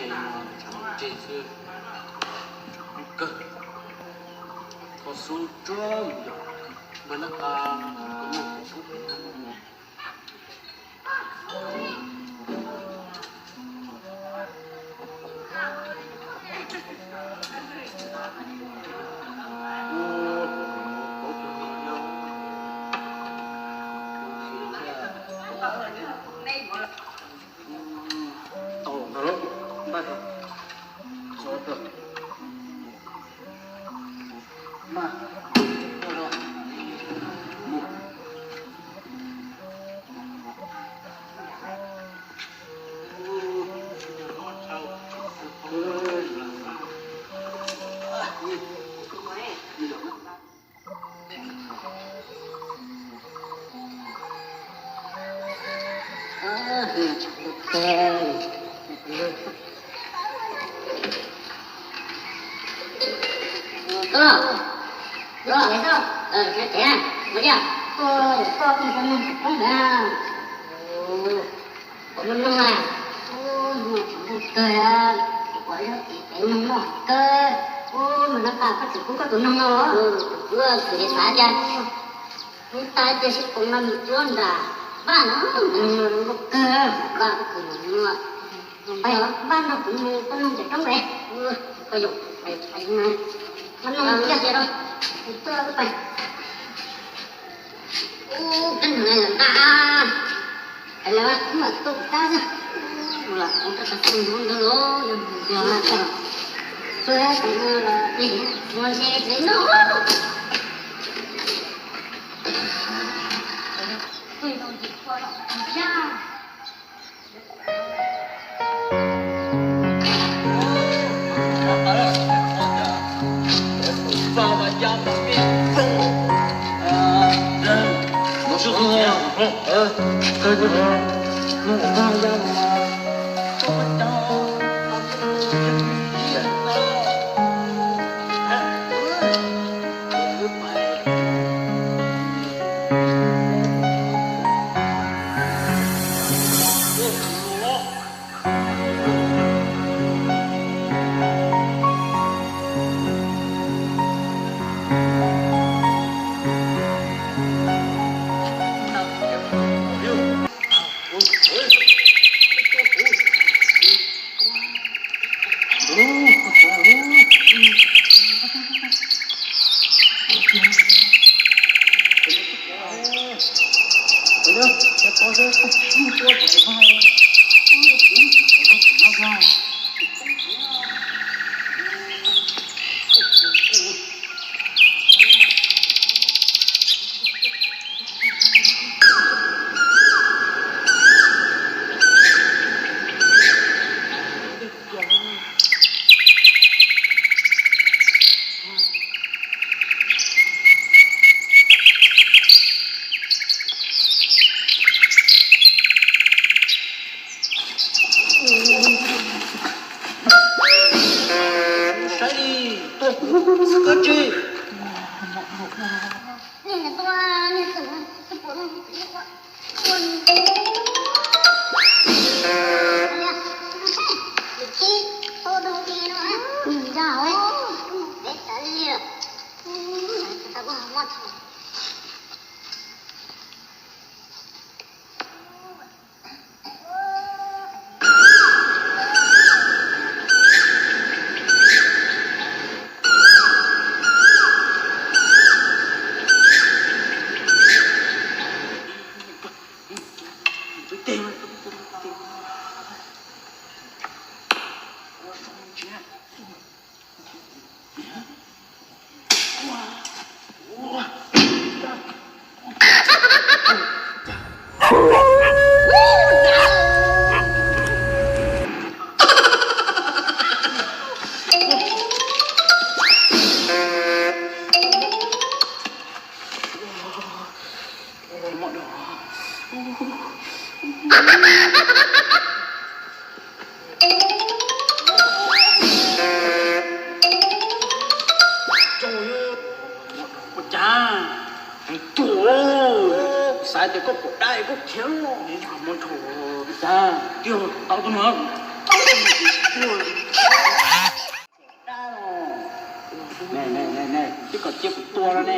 Tshav ntuj tseg xwb, kawg, kho xub tsuag mus yom, npawg nab qa, koj muaj kuv xub pem tag mus. Tau ntawd lawm, npaj tso, maj, mus. Tuaj, tuaj, tuaj, tsev, tsev, ua li, koj tus ntawd koob ntawd, koj muaj noog na, noog tshav ntuj kawg, kuv pom lub txiv pem noog noj kawg, ub, mas nab qa koj tseem pub koj tus noog no, kuv xav tias, kuv xav tias sib koom no mus cuab nram vaj no, noog kawg, vaj koj tus noog no. Npaj nrog kuv mus koj noog cov roob es, koj yuav, koj noog tiag tiag rau, kuv tuaj pais. Ub, kab noog lawm nqa, lawv muaj tus kab xwb, lam ua rau tas xwb ntawd los yog mus yog mas, tuaj tas no los mus ntshe tsev no. Saib li, tuaj kuv xwb koj tsis. Niag niam tuaj, niag tus, tus puav leej tus ib qho. Ua li, tus tib, tus tus ti no, tus nrog, peb tawv li lawm. Tau muaj thaum. Ua cas, heev tuaj, xav tias koj pom dab koj khiav los, ua cas tiag tau tus no, tau tus no. Ne, ne, ne, ne, twb kom cia kuv tua no ne.